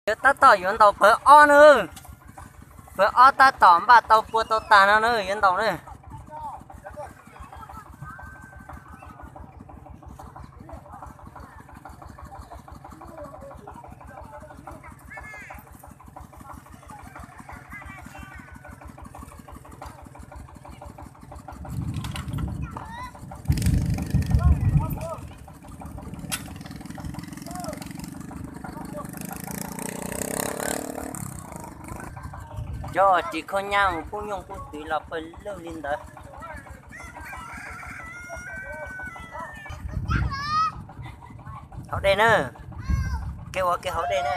Yuav tab tom yuav ntaus pawg ob na. Pawg ob tab tom npaj tau pua tau tag no na, yuav ntaus na. Cov tsis kho nyab mus pub nyooj pub twm los pawg lug li ntawd. Haus dej na, kev ua kev haus dej na.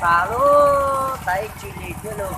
Tas lub, tas ib tsis li thiab lub.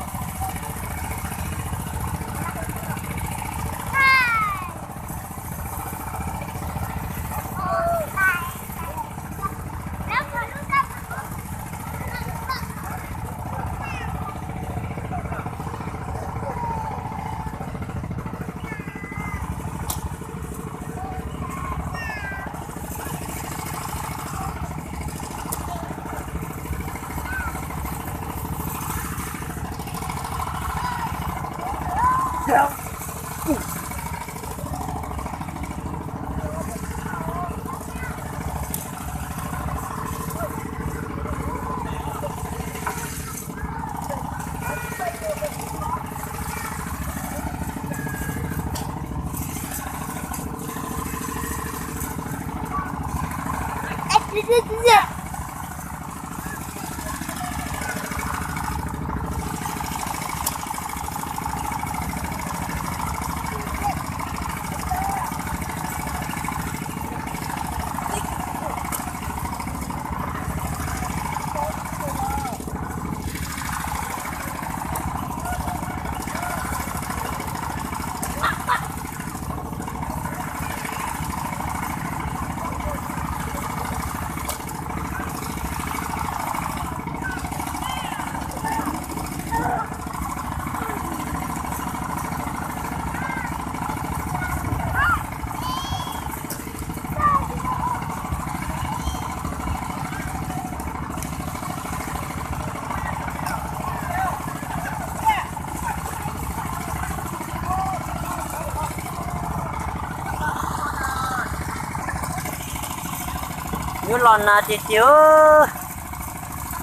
Yuav los nag tiag tiag,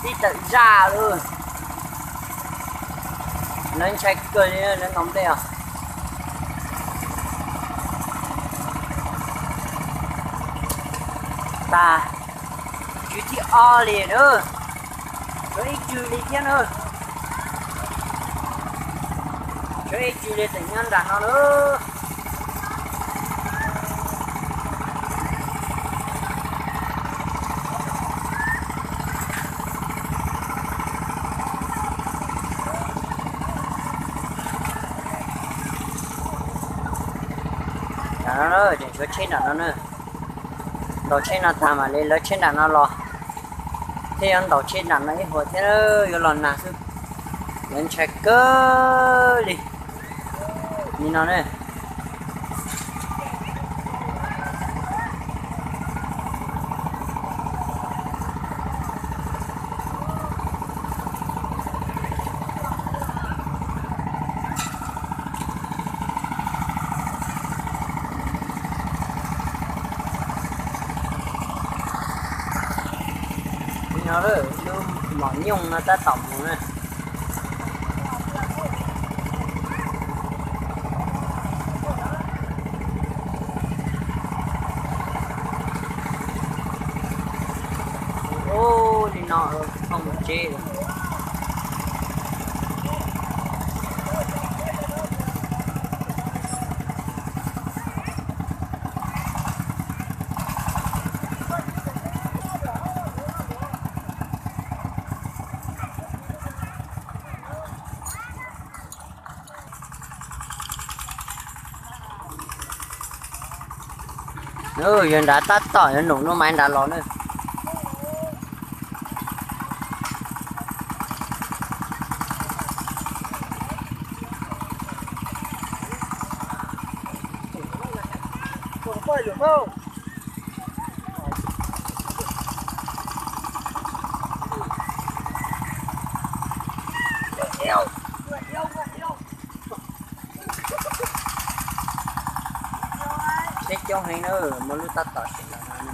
tib tawm zaj lawm. Lawv ntshai kawg li, lawv ntaus nplej os. Tas, tswv thib ob li na. Tshuav ib tswv li thiab na. Tshuav ib tswv li tseem nyob nram no na. Tseem tshuav tsheb nram no na. Ntaus tsheb no tag mam li lawv tsheb nram no los. Thiab yuav ntaus tsheb nram no ib huam thiab, yuav los nag xwb. Lawv ntshai kawg li. Li no ne. No lawm, lub mom nyooj no tab tom mus na. Ub, li no, thooj mus tsev lawm. Yog nrad tab tom yuav num nuj maiv nrad los na. Teb coob heev na, muaj lub tab tom tseem los no.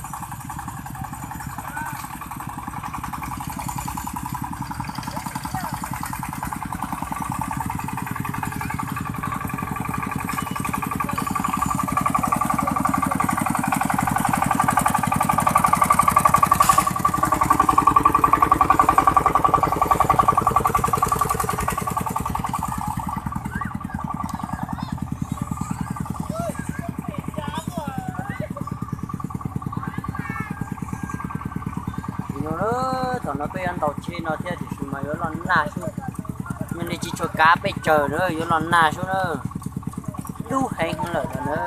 Li no, thaum no peb yuav ntaus tsheb no thiab tiam sis mas yuav los nag xwb, nws tsis tshua kav peb tsaws na, yuav los nag xwb na. Dub heev lawm na.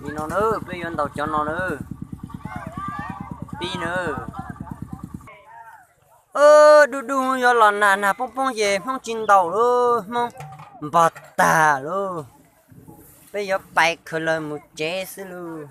Li no na, peb yuav ntaus cov no na. Pib na. Dub dub yuav los nag, nag poob poob ces Hmoob tsis ntaus lawm, Hmoob npog tag lawm. Peb yuav pais khaws lawv mus tsev xwb lauj.